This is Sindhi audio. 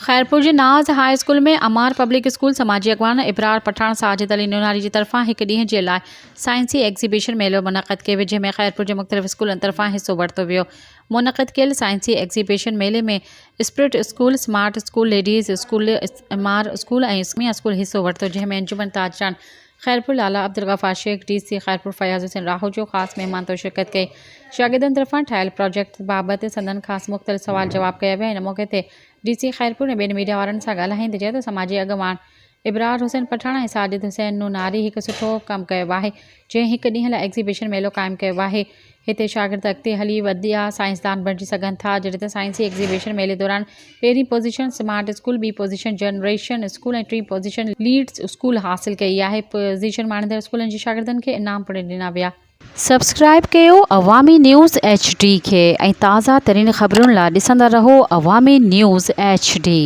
خيرپور جي Naz high school ۾ Amar public school سماجي اڳواڻ ابرار پٺاڻ ساجد علي نوناري جي طرفان هڪ ڏينهن جي لاء سائنسي ايگزيبيشن ميلو منعقد ڪيو ويو جنهن ۾ خيرپور جي مختلف اسڪولن طرفان حصو ورتو ويو منعقد ڪيل سائنسي ايگزيبيشن ميلي ۾ spirit school smart school ladies school Amar school ۽ Islamia school حصو ورتو جنهن ۾ انجمن تاجران خيرپور لالا عبدالغفار شيخ ڊي سي خيرپور فياض حسين راهوجو خاص مهمان طور شرڪت ڪئي شاگردن طرفان ٺاهيل پراجيڪٽ بابت سندن خاص مختلف سوال جواب ڪيا ويا ان موقعي تي ڊي سي خيرپور ۽ ٻين ميڊيا وارن سان ڳالهائيندي چيو ته سماجي اڳواڻ ابرار حسين پٺاڻ ۽ ساجد حسين نوناري هڪ سٺو ڪم ڪيو آهي جنهن هڪ ڏينهن لاء ايگزيبيشن ميلو قائم ڪيو آهي هتي شاگرد اڳتي هلي وڏا سائنسدان بڻجي سگهن ٿا جڏهن ته سائنسي ايگزيبيشن ميلي دوران پهرين پوزيشن سمارٽ اسڪول ٻي پوزيشن جنريشن اسڪول ۽ ٽين پوزيشن ليڊز اسڪول حاصل ڪئي آهي پوزيشن ماڻيندڙ اسڪولن جي شاگردن کي انعام پڻ ڏنا ويا. سبسڪرائب ڪيو عوامي نيوز ايڇ ڊي کي ۽ تازه ترين خبرن لا ڏسندا رهو عوامي نيوز ايڇ ڊي.